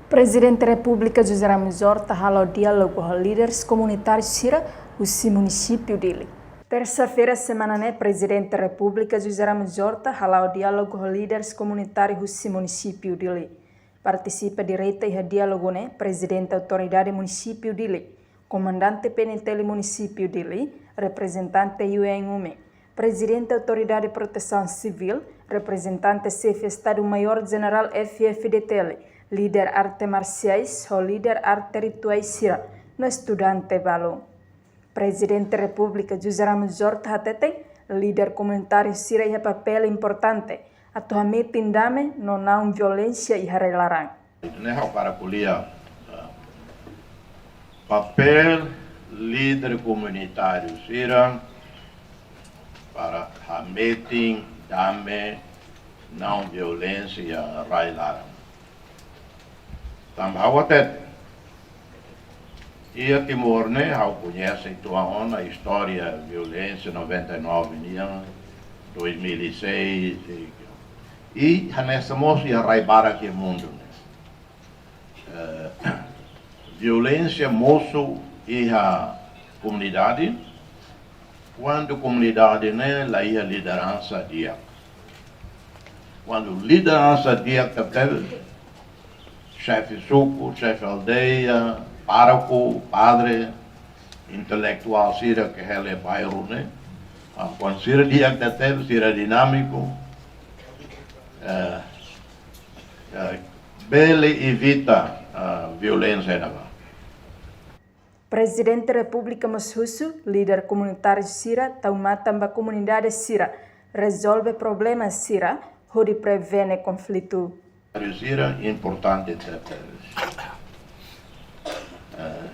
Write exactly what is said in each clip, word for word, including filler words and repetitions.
Prezidente Repúblika José Ramos Horta hala'o diálogu ho líderes komunitáriu sira husi munisípiu Dili. Tersa-feira semana ne'e, Prezidente Repúblika José Ramos Horta hala'o diálogu ho líderes komunitáriu husi munisípiu Dili. Partisipa direta iha diálogu ne'e Prezidente Autoridade Munisípiu Dili, Komandante P N T L Munisípiu Dili, reprezentante U N UME, Prezidente Autoridade Protesaun Sivíl, reprezentante Xefe Estadu Maiór Jenerál F F D T L, líder arte marsiais ho líder arte rituais sira, no estudante balu. Prezidente Repúblika José Ramos Horta hateten, líder komunitáriu sira iha papél importante atu hametin dame no naun violénsia iha rai-laran. Ne'e ha'u hakarak ko'alia, eh, papél líder komunitáriu sira para hametin dame, naun violénsia iha rai-laran. Tanba ha'u hatete, iha Timor ne'e, ha'u koñese uitoan ona istória violénsia noventa e nove nian, dois mil e seis, i, i hanesan mós iha rai barak iha mundu ne'e. Eh, violénsia mosu iha komunidade, kuandu komunidade ne'e la iha lideransa di'ak. Kuandu lideransa di'ak tebes, xefe suku, xefe aldeia, pároku, padre, intelektuál sira ke hela bairru ne'e, ah, kuandu sira di'ak tebes, sira dinámiku, eh, eh, bele evita, ah, violénsia ne'ebá. Prezidente Repúblika mós husu líder komunitáriu sira tau matan ba komunidade sira, rezolve problema sira, hodi prevene konflitu. Sira importante tebes. Eh,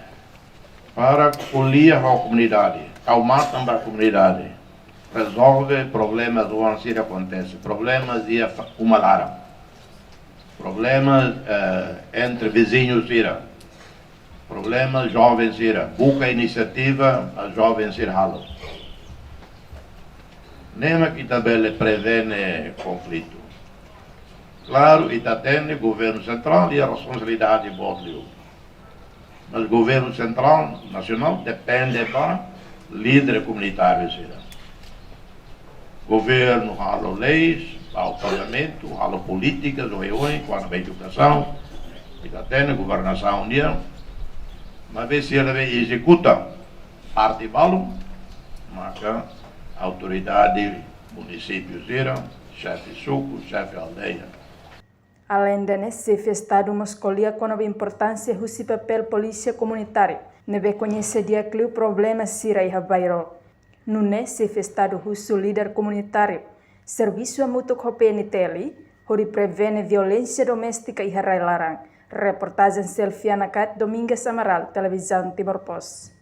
para ko'alia ho komunidade, tau matan ba komunidade, rezolve problemas oan sira akontese, problemas iha fa-, uma laran, problemas, eh, entre viziñu sira, problemas joven sira, buka inisiativa, ah, joven sira halo. Ne'e mak ita bele prevene konflitu. Klaru, ita hatene governu sentrál iha responsabilidade boot liu. Mas governu sentrál, nasionál, depende ba líder komunitáriu sira. Governu halo leis, bá ho parlamentu, halo polítikas, oioin, kuandu ba edukasaun, ita hatene governasaun nian, maibé sira ne'ebé ezekuta parte balun, maka autoridade munisípiu sira, xefe suku, xefe aldeia. Aleinde ne'e, Xefe Estadu mós ko'alia kona-ba importánsia husi papél polísia komunitáriu, ne'ebé koñese di'ak liu problema sira iha bairru. Nune'e, Xefe Estadu husu líder komunitáriu servisu hamutuk ho P N T L, hodi prevene violénsia doméstika iha rai-laran. Reportajen Selfiana Kat, Domingas Amaral, Televizaun Timor Post.